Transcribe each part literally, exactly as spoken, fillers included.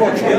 Hı.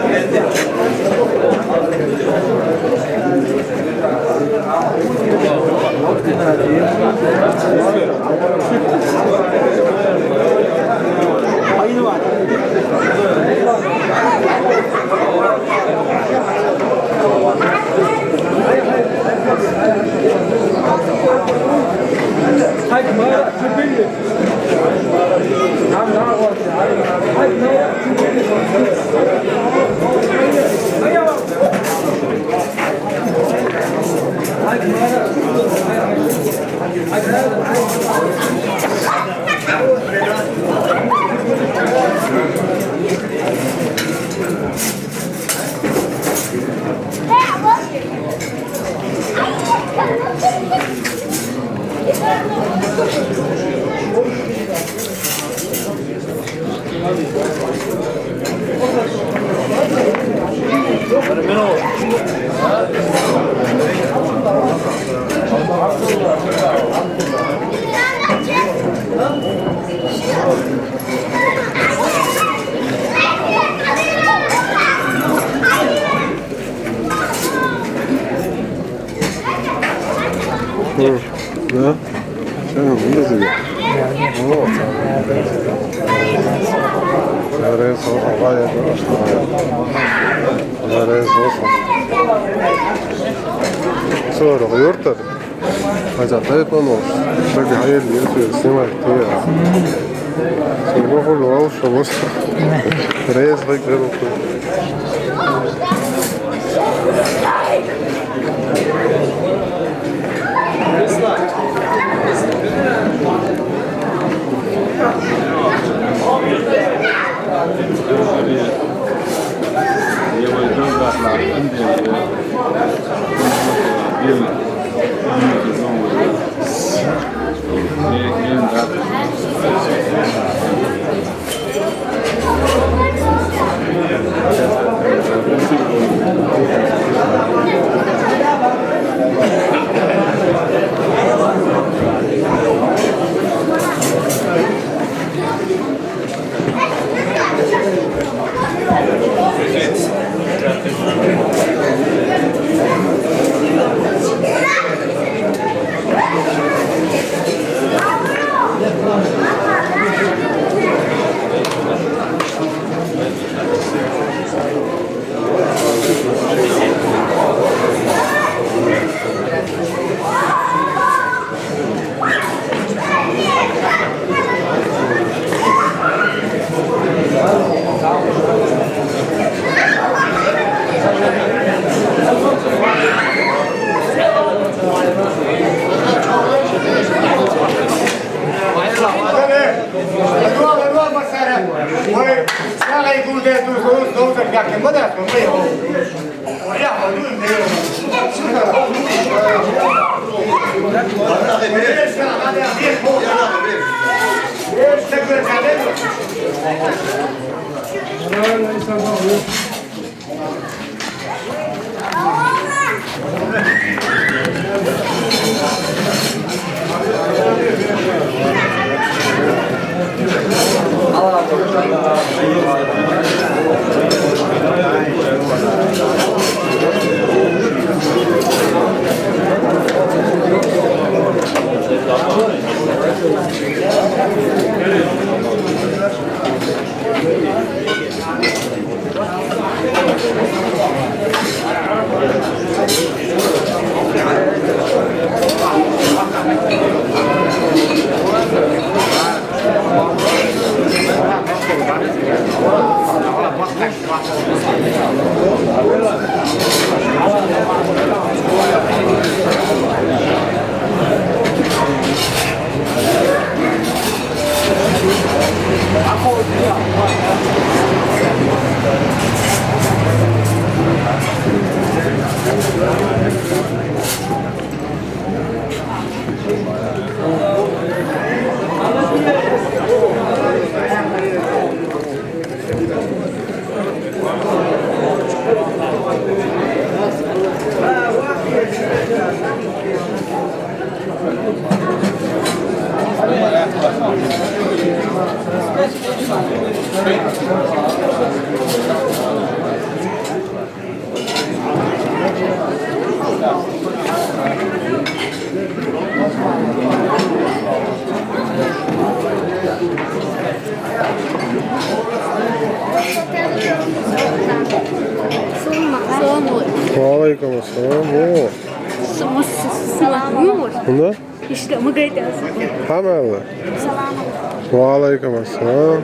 Ne? Sen bunu diyor. Oo. Nereye sor? Havaya dur. Nereye sor? Sonra yurt tabii. Хотя ты помог. Что говорили, если снимать, то я. Всего хорошего, что вот. Рез выиграл. Салам алейкум. Ва алейкум ассалам. О. Сумус, сумус. Мында? İşte, мы говорит. Хамалы. Салам алейкум. Ва алейкум ассалам.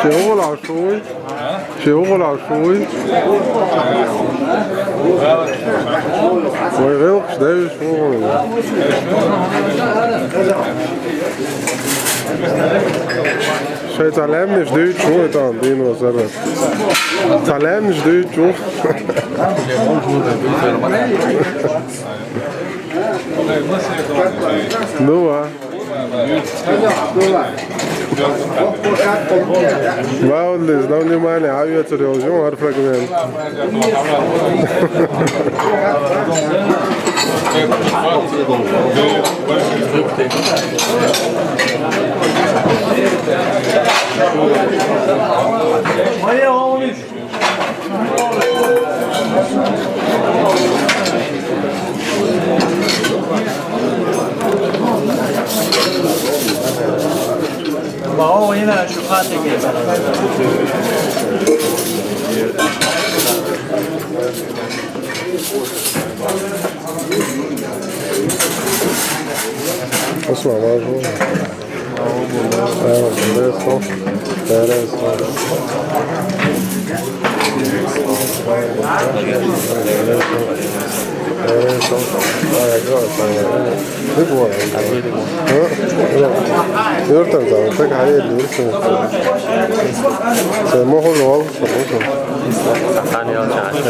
Şey, oğul aşığı. Şey, oğul aşığı. Vay, gel, işte, şu oğul. Şey, talem mi? Şey, şu, tamam, değil mi o sefer? Talem mi? Şey, şu. Ну, а? Валдис, на внимание, авиация релизион, арфрагмент. Bak, o yine şu Fatih. Osman, var mı? Yürüten zaman tek hayır diyorsun. Sen mohol ol, sen Sani al çarşı.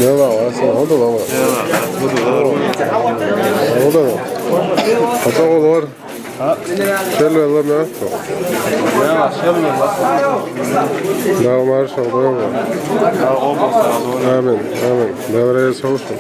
Ne var, var sen, o da var. O da var. Hatta o da var. Şöyle olur mu? Ya, şöyle olur. Ya, marşal, doğru mu? Amin, amin. Devreye olsun.